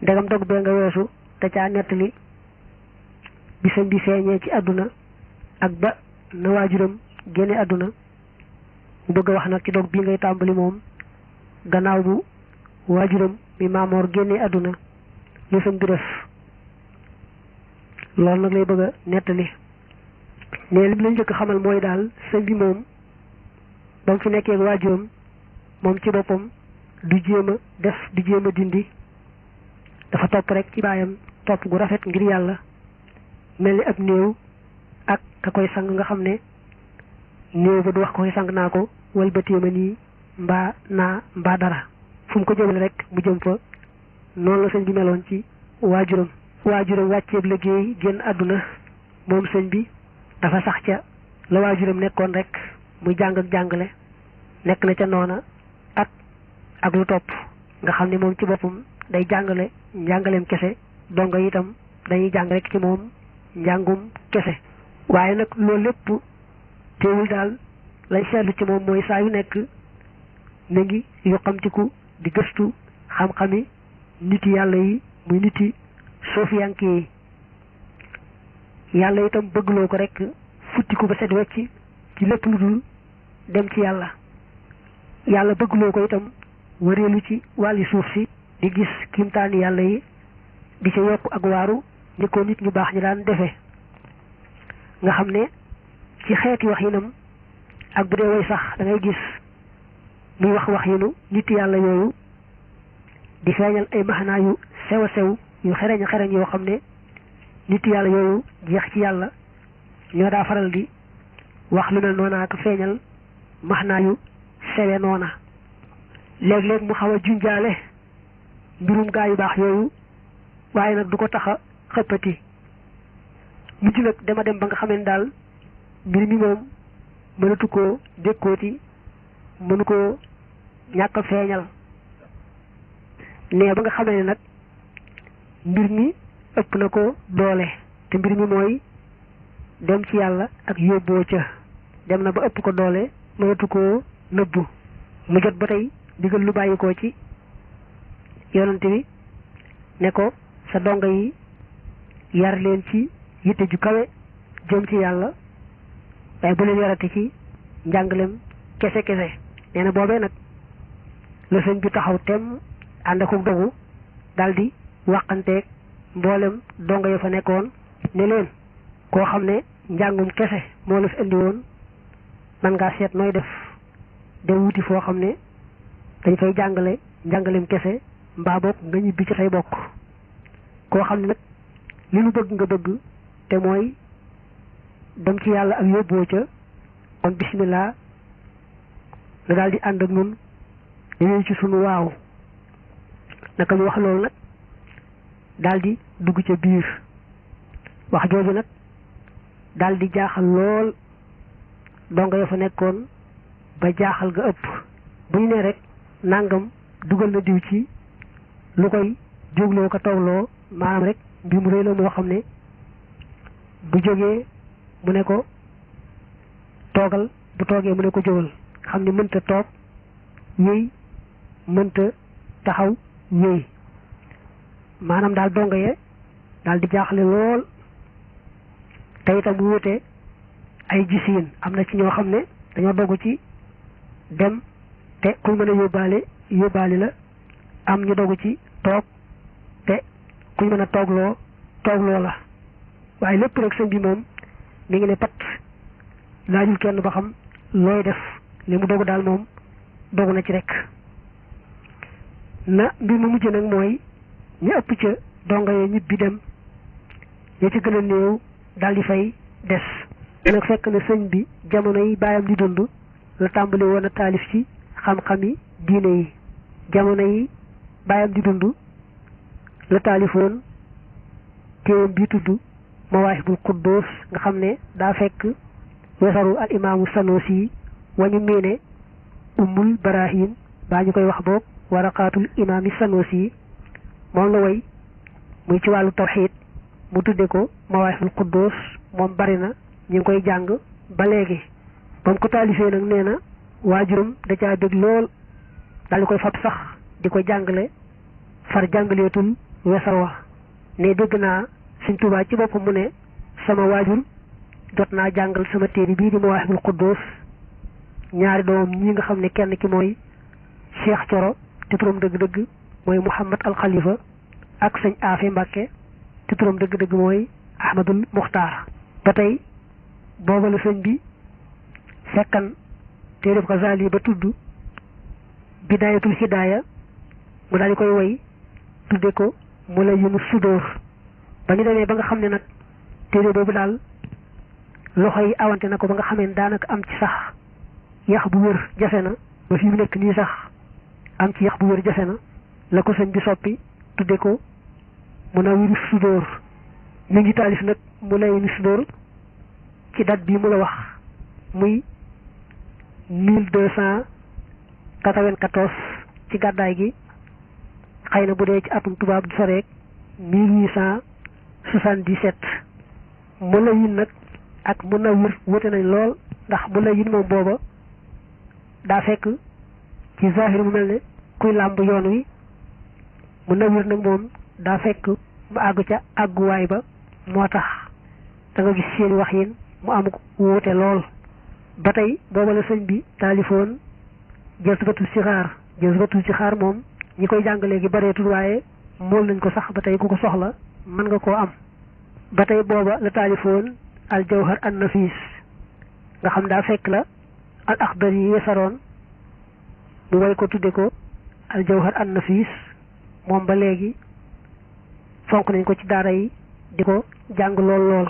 ndegam dog bee nga weesu te caa nettali bi sëñ bi feeñee ci àdduna ak ba na waajuram génne àdduna mu bëgg a wax nag ci dog bii ngay tàmbali moom gannaaw bu waajuram mi maamoor génne àdduna lu sëñ bi def loolu nag lay bëgg a nettali ne li mu la njëkk xamal mooy daal sëñ bi moom ba mu fi nekkee waajuram moom ci boppam du jéem a def du jéem a dindi dafa topp rek ci baayam topp gu rafet ngir yàlla mel ni ab néew ak ka koy sang nga xam ne néew ba du wax ko koy sang naa ko walbatee ma nii mbaa dara fu mu ko jëmale rek mu jëm fa noonu la sëñ bi meloon ci waajuram wàcceeb liggéey génn àdduna moom sëñ bi dafa sax ca la waajuram nekkoon rek muy jàng ak jàngale nekk na ca noona ak lu topp nga xam ne moom ci boppam day jàngale njàngaleem kese donga itam dañuy jàng rek ci moom njàngum kese waaye nag loolu lépp teewul daal lañ seetlu ci moom mooy saa yu nekk mi ngi yu xamtiku di gëstu xam-xami niti yàlla yi muy niti sofiyanke yi yàlla itam bëggloo ko rek futtiku ba set wecc ci lépp lu dul dem ci yàlla bëggloo ko itam wareelu ci wàlli suuf si di gis kiimtaani yàlla yi di ca yokk ak waaru ni ko nit ñu baax ñi daan defe nga xam ne ci xeeti wax yinam ak bu dee way sax da ngay gis muy wax yinu nit yàlla yooyu di feeñal ay maxanaa yu sew a sew yu xereñ a xereñ yoo xam ne nit yàlla yooyu jeex ci yàlla ñoo daa faral di wax lu mel noona ak feeñal maxanaa yu sewe noona léeg-léeg mu xaw a junjaale mbirum gaa yu baax yooyu waaye nag du ko tax a xëppati mujj nag dama dem ba nga xamee ne daal mbir mi moom mënatu koo dékkooti mënu koo ñàkk a feeñal ne ba nga xamee ne nag mbir mi ëpp na ko doole te mbir mi mooy dem ci yàlla ak yóbboo ca dem na ba ëpp ko doole mënatu koo nëbbu mu jot ba tey digal lu bàyyi ko ci yonante bi ne ko sa donga yi yar leen ci yitte ju kawe jëm ci yàlla waaye bu leen yarati ci njàngalem kese nee na boobee nag la sëñ bi taxaw tem ànd ak dogu daldi waxanteeg mboolem donga ya fa nekkoon ne leen koo xam ne njàngum kese moo la fi indi woon man ngaa seet nooy def dem wuti foo xam ne dañ fay jàngale njàngalem kese mbaa bokk nga ñibbi ci say bokk koo xam ne nag li nu bëgg nga bëgg te mooy dem ci yàlla ak yóbboo ca kon bismillah nga daal di ànd ak nun dañuy ci sunu waaw naka ñu wax loolu nag daal di dugg ca biir wax jooju nag daal di jaaxal lool donga ya fa nekkoon ba jaaxal ga ëpp bu ñu nee rek nangam dugal na diw ci lu koy jógloo ko toogloo maanaam rek mbir mu rëy la moo xam ne bu jógee mu ne ko toogal bu toogee mu ne ko jógal xam ne mënta toog yéy mënta taxaw yéy maanaam daal donga ye daal di jaaxle lool te itam bu wutee ay gisiin am na ci ñoo xam ne dañoo dogu ci dem te kuñ mën a yóbbaale la am ñu dogu ci toog te kuñ mën a toogloo la waaye lépp rek sëñ bi moom mi ngi ne pat laajul kenn ba xam looy def li mu dogu daal moom dogu na ci rek na mbir mu mujj nag mooy ñu ëpp ca donga yee ñibbi dem ña ci gën a néew daal di fay des nag fekk na sëñ bi jamono yi baayam di dund la tàmbali woon a taalif ci xam-xami diine yi jamono yi baayam di dund la taalifoon téewam bi tudd mawaahibul quddus nga xam ne daa fekk wesaru al imaamu Sanusi wañu miine ummul barahin baa ñu koy wax boog waraqaatul imaami Sanusi moom la way muy ci wàllu tawxiid mu tudde ko mawaahibul quddus moom bari na ñu ngi koy jàng ba léegi ba mu ko taalifee nag nee na waajuram da caa dégg lool daal di koy fab sax di ko jàngale far jàngaleetul wesar wa ne dégg naa Sëñ Tuubaa ci boppam mu ne sama waajur jot naa jàngal sama téere bii di Mawaahibul Quddus ñaari doomam ñi nga xam ne kenn ki mooy Cheikh Coro te turam dëgg-dëgg mooy Mouhamad al Khalifa ak sëñ Afe Mbàkke te turam dëgg-dëgg mooy Ahmadul Muxtaar ba tey booba la sëñ bi fekkan téereb Xasaali ba tudd Bidaayatul Hidaaya mu daal di koy woy tudde ko Mulayyinu Sudóor ba ñu demee ba nga xam ne nag téere boobu daal loxo yi awante na ko ba nga xamee ne daanaka am ci sax yax bu wër jafe na ba fi mu nekk nii sax am ci yax bu wër jafe na la ko sëñ bi soppi tudde ko Munawwiru Sudóor mi ngi taalif nag Mulayyinu Sudóor ci date bii mu la wax muy 1294 ci gàddaay gi xëy na bu dee ci atum tubaab du soreek 1877 Mulayyin nag ak Munawwir wute nañ lool ndax Mulayyin moom booba daa fekk ci zahir mu mel ne kuy làmb yoon wi Munawwir nag moom daa fekk mu àgg ca àgguwaay ba moo tax da nga gis seeni wax yin mu am wuute lool ba tey booba la sëñ bi taalifoon Jazbatul Sixaar moom ñi koy jàng léegi bareetul waaye mool nañ ko sax ba tey ku ko soxla mën nga koo am ba tey booba la taalifoon al Jawhar an Nafis nga xam daa fekk la al Axdari yi wesaroon mu way ko tudde ko al Jawhar an Nafis moom ba léegi fonk nañ ko ci daara yi di ko jàng lool